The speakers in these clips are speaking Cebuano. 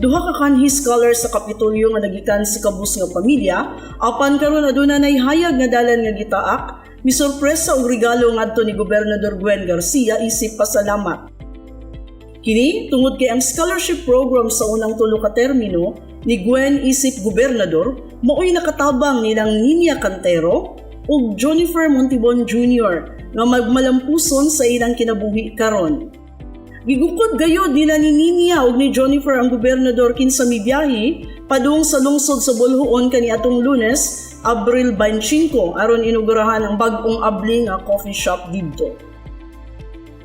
Duha ka kanhi scholar sa Kapitolyo nga nagikan sa kabus nga pamilya, apan karon aduna nay hayag nga dalan nga gitaak, misorpresa og regalo ngadto ni Gobernador Gwen Garcia isip pasalamat. Kini tungod kay ang scholarship program sa unang 3 ka termino ni Gwen isip gobernador mao'y nakatabang nilang Ninia Cantero ug Jennifer Montibon Jr. nga magmalampuson sa ilang kinabuhi karon. Gigukod gayod nila ni Ninia ug ni Jennifer ang gobernador kinsa mibiyahe padung sa lungsod sa Boljoon kaniadtong Lunes, Abril 25, aron inugurahan ang bag-ong abli nga coffee shop didto.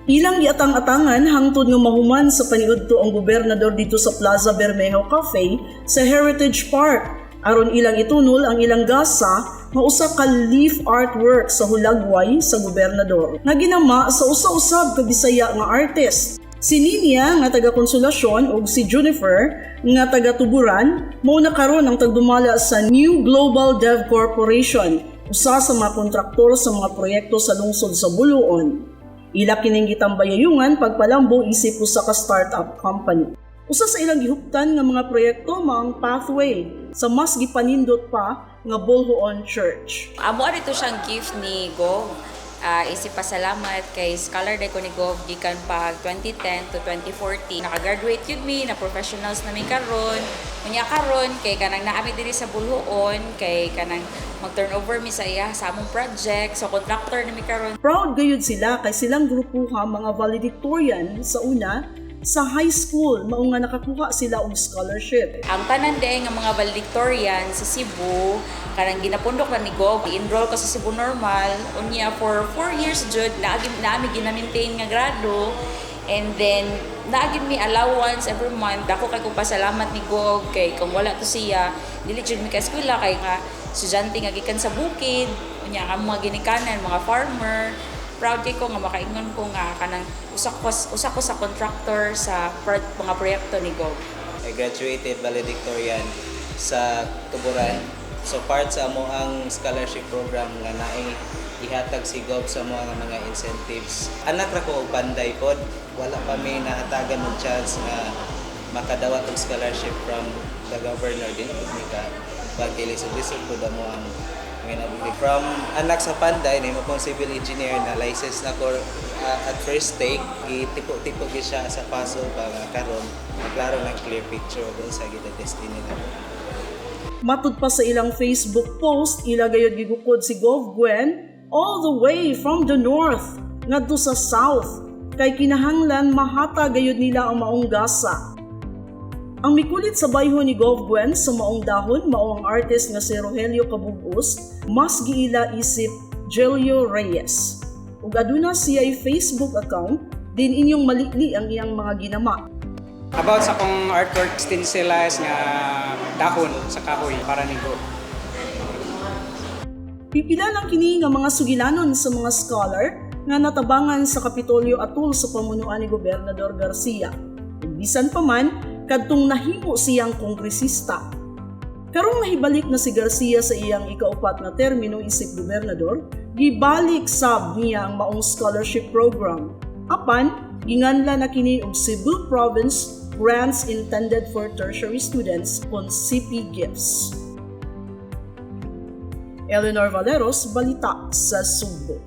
Ilang giatang-atangan hangtod nga mahuman sa paniudto ang gobernador didto sa Plaza Bermejo Cafe sa Heritage Park aron ilang itunol ang ilang gasa nga usa ka leaf artwork sa hulagway sa gobernador nga ginama sa usa-usab ka Bisaya nga artist. Si Ninia nga taga Konsolasyon ug si Jennifer nga taga Tuburan mao na karon ang tagdumala sa New Global Dev Corporation, usa sa mga kontraktor sa mga proyekto sa lungsod sa Boljoon. Ila kining gitambayayungan pagpalambo isip usa ka startup company. Usa sa ilang gihuptan nga mga proyekto mao ang pathway sa mas gipanindot pa nga Boljoon Church. Amo dito siyang gift ni Gov. Isip pasalamat kay scholar day ko ni Gov gikan pag 2010 to 2014. Nakagraduate yun mi, na professionals na mi karon. Unya karon kay kanang naami diri sa Boljoon kay kanang mag-turnover mi sa iya sa among project. So contractor na mi karon. Proud gayud sila kay silang grupuha mga valedictorian sa una sa high school mao nga nakakuha sila og scholarship. Ang tanan day nga mga valedictorian sa Cebu kanang ginapundok na ni Gov, i-enroll ko sa Cebu Normal. Unya for 4 years jud naagi naami gina-maintain nga grado and then naagi mi allowance every month. Dako kay ko pasalamat ni Gov kay kung wala to siya, dili jud mi ka eskwela kay nga estudyante nga gikan sa bukid. Unya ang mga ginikanan mga farmer. Proud kay ko nga makaingon ko nga kanang usa ko sa contractor sa mga proyekto ni Gov. I graduated valedictorian sa Tuburan. So part sa amo ang scholarship program nga naay ihatag si Gov sa mga incentives. Anak ra ko og Panday pod, wala pa may nahatagan og chance nga makadawat og scholarship from the governor din pud mi ka pagkilisod-lisod pud amo ang mga nabuhi. From anak sa Panday, nahimo kong civil engineer na license na ko at first take, gitipo-tipo gyud siya sa puzzle para karon maklaro ng clear picture dun sa gida destiny na. Matud pa sa ilang Facebook post, ila gayud gigukod si Gov Gwen all the way from the north ngadto sa south kay kinahanglan mahata gayud nila ang maong gasa. Ang mikulit sa bayho ni Gov Gwen sa maong dahon mao ang artist nga si Rogelio Cabugos, mas giila isip Jelio Reyes. Ug aduna siya Facebook account din inyong malili ang iyang mga ginama. About sa akong artwork, stencilized nga dahon sa kahoy para ni Gov. Pipila lang kini nga mga sugilanon sa mga scholar nga natabangan sa Kapitolyo atul sa pamunuan ni Gobernador Garcia. Ug bisan pa man, kadtong nahimo siyang kongresista. Karong nahibalik na si Garcia sa iyang ikaupat nga termino isip gobernador, gibalik sab niya ang maong scholarship program. Apan, ginganla na kini og Cebu Province Grants Intended for Tertiary Students kon CP Gifts. Eleanor Valeros, Balita sa Sugbo.